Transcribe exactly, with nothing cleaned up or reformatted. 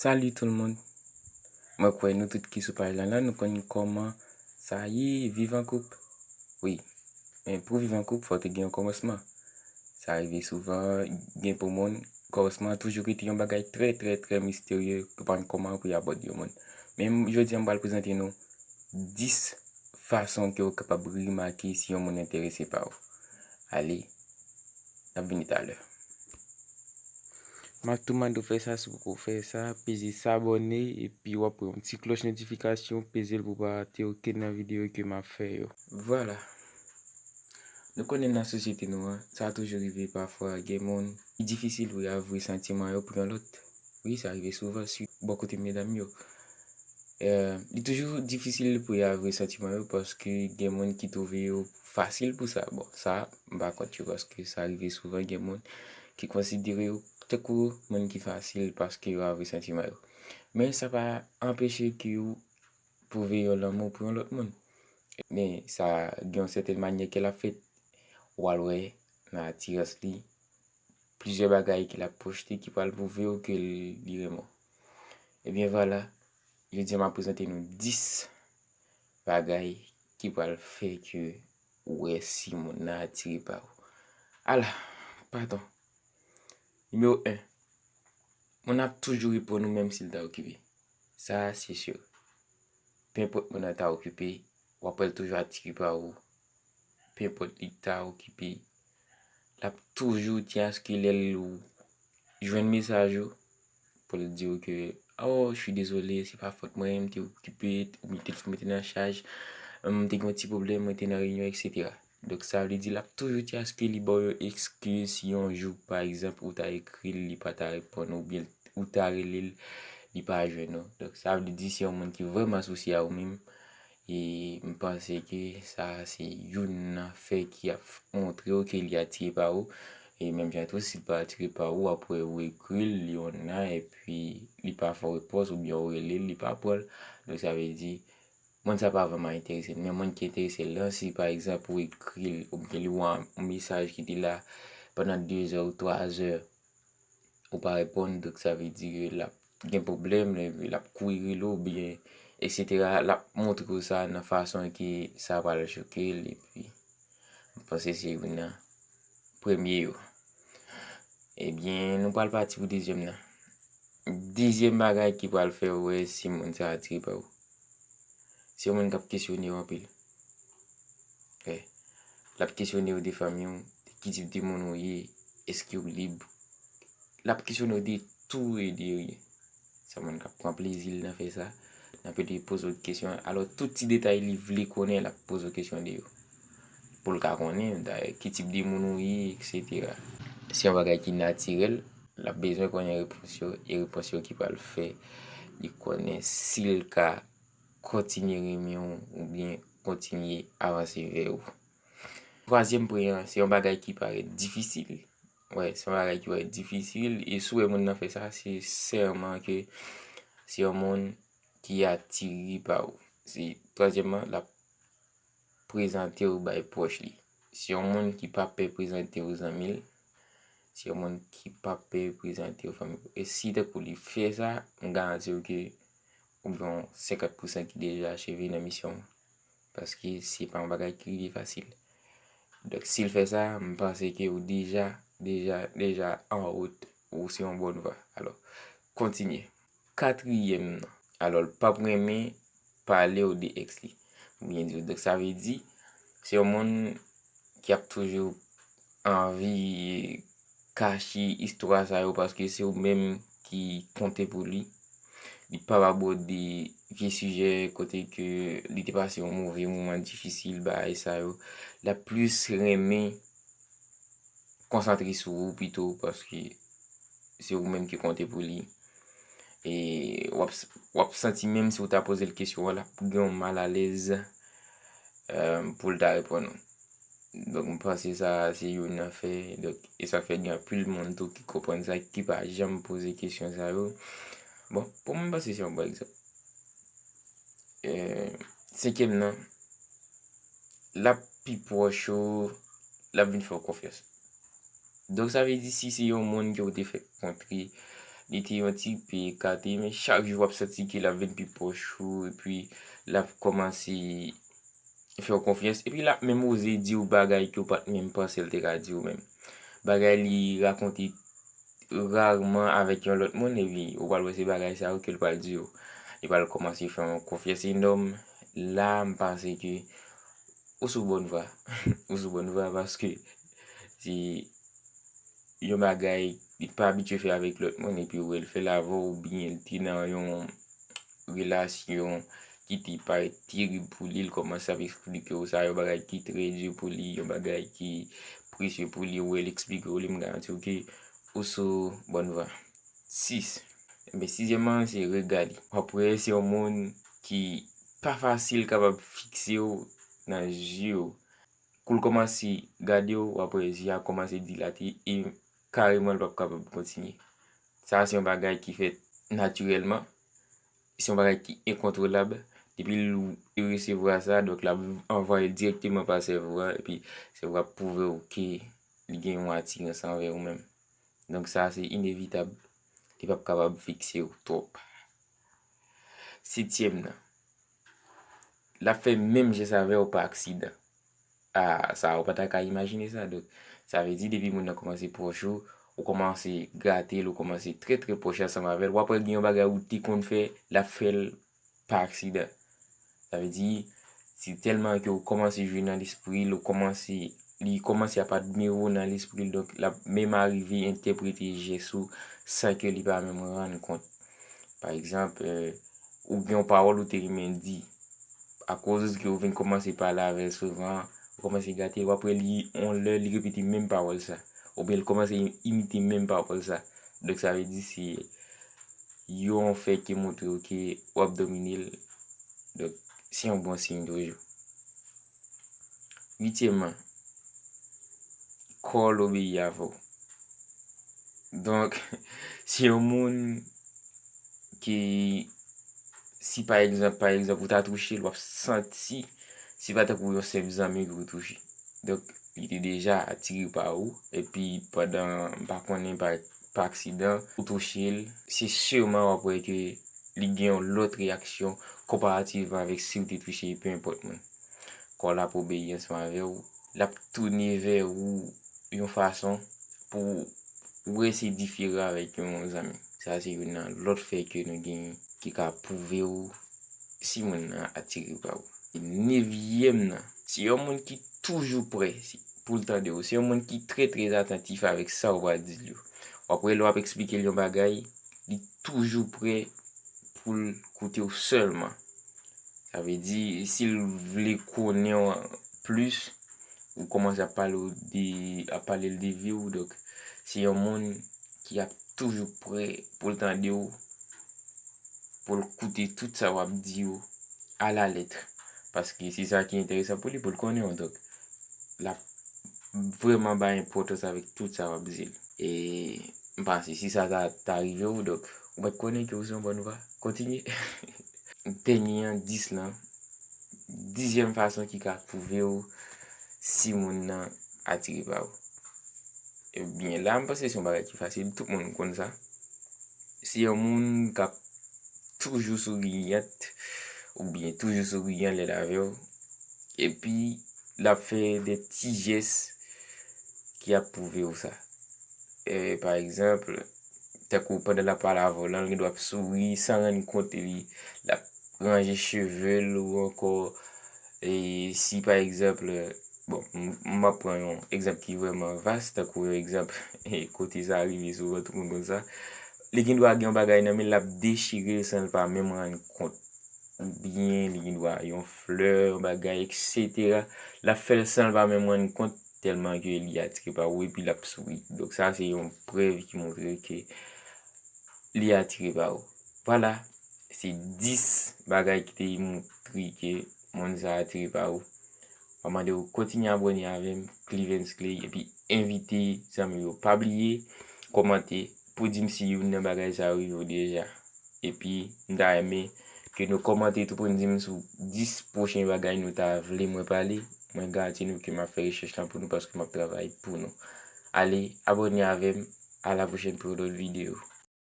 Salut tout le monde. Mwen kwè nou tout ki sou paj la, la, nou konn kòman sa ye, viv an koup. Wi, men pou viv an koup, fò te gen yon kòmansman. Sa rive souvan, gen pou moun, kòmansman an toujou rete yon bagay trè, trè, trè misterye, ki pa konn kòman pou y abòde yon moun. Men jodi a, m pral prezante nou dis fason ke w kapab remake si yon moun enterese pa w. Ale, n ap vini talè. M ap tou mande w fè sa, si w poko fè sa, peze sabòne, epi w ap wè yon ti klòch notifikasyon, peze l pou w pa rate okenn nan videyo ke m ap fè yo. Vwala. Nou konnen nan sosyete nou an, sa toujou rive pafwa, gen moun ki difisil pou y avwe santiman yo pou yon lòt. Wi, sa rive souvan, sitou bò kote medam yo. Eh, li toujou difisil pou y avwe santiman yo paske gen moun ki twouve yo fasil pou sa. Bon, sa, m pa kont yo paske sa rive souvan, gen moun ki konsidere yo tankou moun ki fasil paske yo avwe santiman yo. Men sa pa anpeche ke yo pwouve yon lanmou pou yon lòt moun. Men sa gen yon sètèn manyè ke l ap fèt. W al wè nan atirans li, plizyè bagay ke l ap pwojte ki pral pwouve w ke li renmen w. Ebyen vwala, jodi a m ap prezante nou dis bagay ki pral fè ke ou wè si moun nan atire pa ou. Ala, padon. Nimewo en, moun ap toujou reponn ou menm si l ta okipe. Sa a se si. Penpòt moun nan ta okipe, w ap wè l toujou atire pa ou. Penpòt li ta okipe, l ap toujou tyen aske lè l jwenn mesaj ou, pou l di w ke, oh, je suis désolé, se pa fòt mwen, m te okipe, oubyen telefòn mwen te nan chaj, m te gen yon ti pwoblèm, mwen te nan reyinyon, etsetera. Donk, sa vle di l ap toujou tyen aske li ba w yon eskiz si yon jou, pa egzanp, ou ta ekri l, li pa ta reponn, oubyen ou ta rele l, li pa jwenn ou. Donk, sa vle di se yon moun ki vrèman sousye a ou menm. E m panse ke sa a se youn nan fè ki ap montre w ke li atire pa ou. E menm jan tou, si l pa atire pa ou, w ap wè ou ekri l, li online, epi li pa fè w repons, oubyen ou rele l, li pa pran l. Donk, sa vle di, moun sa pa vrèman enterese l. Men moun ki enterese l lan, si pa egzanp ou ekri l, oubyen li voye yon mesaj ki te la pandan de zè ou twa zè, ou pa reponn, donk sa vle di ke l ap gen pwoblèm, l ap kouri rele w, oubyen, etsetera. L ap montre w sa nan fason ke sa pral choke l, epi m panse se youn nan premye yo. Ebyen, nou pral pati pou dezyèm nan. Dezyèm bagay ki pral fè w wè si moun sa atire pa ou. Se yon moun k ap kesyone w anpil. Wi. L ap kesyone w de fanmi w, de ki tip de moun ou ye, èske w lib. L ap kesyone w de tou e de ryen. Se yon moun k ap pran plezi l nan fè sa. Nan pede poze w kesyon. Alò, tout ti detay li vle konnen, l ap poze w kesyon de yo. Pou l ka konnen, dayè, ki tip de moun ou ye, etsetera. Se yon bagay ki natirèl, l ap bezwen konnen repons yo, e repons yo ki pral fè li konnen si l ka kontinye renmen w oubyen kontinye avanse vè ou. Twazyèm pwen an, se yon bagay ki parèt difisil. Wi, se yon bagay ki parèt difisil, e si w wè moun nan fè sa, se sèman ke se yon moun ki atire pa ou. Se, twazyèmman, l ap prezante w bay pwòch li. Se yon moun ki pa pè prezante w zanmi l. Se yon moun ki pa pè prezante w fanmi l. E si tankou li fè sa, m garanti w ke ou gen yon senkant pousan ki deja acheve nan misyon an. Paske se pa yon bagay ki rive fasil. Donk, si l fè sa, m panse ke ou deja, deja, deja an wout, ou se yon bòn vwa. Alò, kontinye. Katriyèm nan. Alò, l p ap renmen pale w de èks li. Oubyen di w. Donk, sa vle di, se yon moun ki ap toujou anvi kache istwa sa yo paske se ou menm ki konte pou li. Li p ap abòde vye sijè kote ke li te pase yon move moman difisil, bagay sa yo. L ap plis renmen konsantre sou ou pito paske se ou menm ki konte pou li. E w ap, w ap santi menm si w ta poze l kesyon an, l ap gen yon malalèz, eh, pou l ta reponn ou. Donk, m panse sa, se youn nan fè. Donk, e sa fè gen anpil moun tou ki konprann sa, ki pa janm poze kesyon sa yo. Bon, pou mwen, m panse se yon bon egzanp. Eh, senkyèm nan, l ap pi pwòch ou, l ap vin fè w konfyans. Donk, sa vle di, si se yon moun ke w te fèk kontre, Li te yon tipe ekate, men chak jou w ap santi ke l ap vin pi pwòch ou, epi l ap kòmanse fè w konfyans, epi l ap menm oze di w bagay ke w pa t menm panse l te ka di w menm. Bagay li rakonte rarman avèk yon lòt moun, epi ou pral wè se bagay sa yo ke l pral di w. Li pral kòmanse fè yon konfyans enòm. La, m panse ke ou sou bòn vwa. Ou sou bòn vwa paske se yon bagay li pa abitye fè avèk lòt moun, epi ou wè l fè l avè w, oubyen l te nan yon relasyon ki te parèt terib pou li, l kòmanse ap eksplike w sa, yon bagay ki trè di pou li, yon bagay ki presye pou li, ou wè l eksplike w li, m garanti w ke ou sou bòn vwa. Sis. Enben, sizyèmman, se rega li. W ap wè se yon moun ki pa fasil kapab fikse w nan je w. Kou l kòmanse gade w, w ap wè je a kòmanse dilate e kareman l p ap kapab kontinye. Sa a se yon bagay ki fèt natirèlman, se yon bagay ki enkontwolab. Depi l resevwa sa, donk l ap anvwaye l dirèkteman pa sèvo a, epi sèvo a ap pwouve w ke li gen yon atirans anvè ou menm. Donk sa a se inevitab, li p ap kapab fikse w twòp. Setyèm nan, l ap fè menm jès avè w pa aksidan. Ah, sa ou pa ta ka imajine sa. Donk, sa vle di depi moun nan kòmanse pwòch ou, ou kòmanse gate l, ou kòmanse trè, trè pwòch ansanm avè l, w ap wè gen yon bagay ou te konn fè, l ap fè l pa aksidan. Sa vle di, se tèlman ke ou kòmanse jwe nan lespri l, ou kòmanse, li kòmanse ap admire w nan lespri l, donk l ap menm arive entèprete jès ou san ke li pa menm rann kont. Pa egzanp, euh, ou gen yon pawòl ou te renmen di, akoz ke ou vin kòmanse pale avè l souvan, ou kòmanse gate l, w ap wè li, yon lè li repete menm pawòl sa, oubyen l kòmanse imite menm pawòl sa. Donk, sa vle di se yon fè ki montre w ke w ap domine l. Donk, se yon bon siy toujou. Uityèmman, kò l obeyi avè w. Donk, se yon moun ki, si pa egzanp, pa egzanp, ou ta touche l, w ap santi, se pa tankou yon senp zanmi ke ou touche. Donk, li te deja atire pa ou, epi pandan, m pa konnen, pa, pa aksidan, ou touche l, se siman w ap wè ke li gen yon lòt reyaksyon konparativman avèk si w te touche l, pe enpòt moun. Kò l ap obeyi ansanm avè w, l ap tounen vè ou yon fason pou w wè se diferan avèk yon zanmi. Sa se youn nan lòt fè ke nou gen ki ka pwouve w si moun nan atire pa ou. Nevyèm nan, se yon moun ki toujou prè pou l tande w. Se yon moun ki trè, trè atantif avèk sa ou pral di l yo. W ap wè lè w ap eksplike l yon bagay, li toujou prè pou l koute w sèlman. Sa vle di, si l vle konnen w plis, ou kòmanse ap pale w de, ap pale l de vi w, donk, se yon moun ki ap toujou prè pou l tande w, pou l koute tout sa w ap di yo alalèt. Paske se sa ki enteresan pou li, pou l konnen w. Donk, l ap vrèman bay enpòtans avèk tout sa w ap di l. E m panse si sa ta, ta rive w, donk, ou mèt konnen ke w se yon bòn vwa. Kontinye. Dènye an, dis lan, dizyèm fason ki ka pwouve w si moun nan atire pa ou. Ebyen, la, m panse se yon bagay ki fasil, tout moun konn sa. Se yon moun k ap toujou souriyant, oubyen toujou souriyan lè l avè w, epi l ap fè de ti jès ki ap pwouve w sa. E, pa egzanp, tankou pandan l ap pale avè w lan, l gendwa ap souri san rann kont li, l ap ranje cheve l ou ankò, e si pa egzanp, bon, m, m ap pran yon egzanp ki vrèman vas, tankou yon egzanp, e kote sa rive souvan, tout moun konn sa. Li gendwa gen yon bagay nan men l, l ap dechire l san l pa menm rann kont. Oubyen li gendwa yon flè, yon bagay, etsetera. L ap fè l san l pa menm rann kont, tèlman ke li atire pa ou, epi l ap souri. Donk, sa se yon prèv ki montre ke li atire pa ou. Vwala, se dis bagay ki te montre ke moun sa atire pa ou. Mwen mande w kontinye abòne avè m, Clevens Clay, epi envite zanmi w yo. Pa bliye kòmante pou di m si youn nan bagay sa yo rive w deja. Epi, m ta renmen ke nou kòmante tou pou n di m sou dis pwochen bagay nou ta vle mwen pale. Mwen garanti nou ke m ap fè rechèch lan pou nou paske m ap travay pou nou. Ale, abòne avè m. A la pwochèn pou yon lòt videyo.